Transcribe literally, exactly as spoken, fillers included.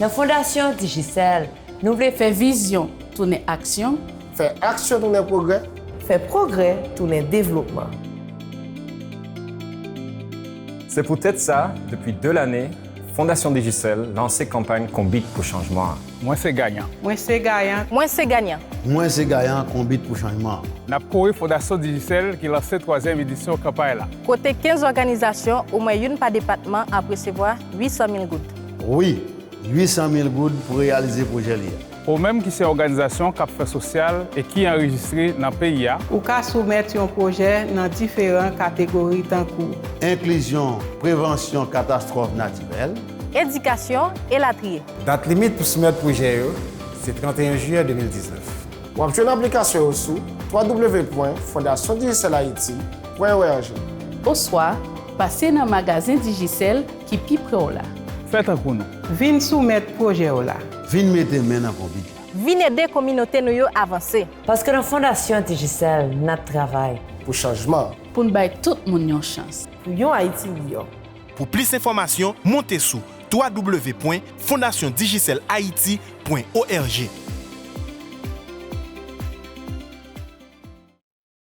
Nan Fondasyon Digicel, nou vle fè vizyon tounen aksyon, fè aksyon tounen pwogrè, fè pwogrè tounen devlopman. Se poutèt sa, depi de lane, Fondasyon Digicel lanse kanpay Konbit pou Chanjman an. Mwen se gayan. Mwen se gayan. Mwen se gayan. Mwen se gayan Konbit pou Chanjman an. N ap kore Fondasyon Digicel ki lanse twazyèm edisyon kanpay la. Kote kenz òganizasyon, omwen youn pa depatman, ap resevwa uit san mil goud. Wi, uit san mil goud pou reyalize pwojè li a. Ou menm ki se yon òganizasyon k ap fè sosyal e ki anrejistre nan peyi a. Ou ka soumèt yon pwojè nan diferan kategori tankou. Enklizyon, prevansyon katastwòf natirèl. Edikasyon, elatriye. Dat limit pou soumèt pwojè yo se trannteyen jiyè de mil diznèf. W ap jwenn aplikasyon yo sou twa w w w pwen fondasyon digicel ayiti pwen o r g. Oswa pase nan magazen Digicel ki pi pre w la. Fè tankou nou. Vin soumèt pwojè w la. Vin mete men nan konbit la. Vin ede kominote nou yo avanse. Paske nan Fondasyon Digicel, n ap travay. Pou chanjman. Pou n bay tout moun yon chans. Pou yon Ayiti miyò. Pou plis enfòmasyon, monte sou twa w w w pwen fondasyon digicel ayiti pwen o r g.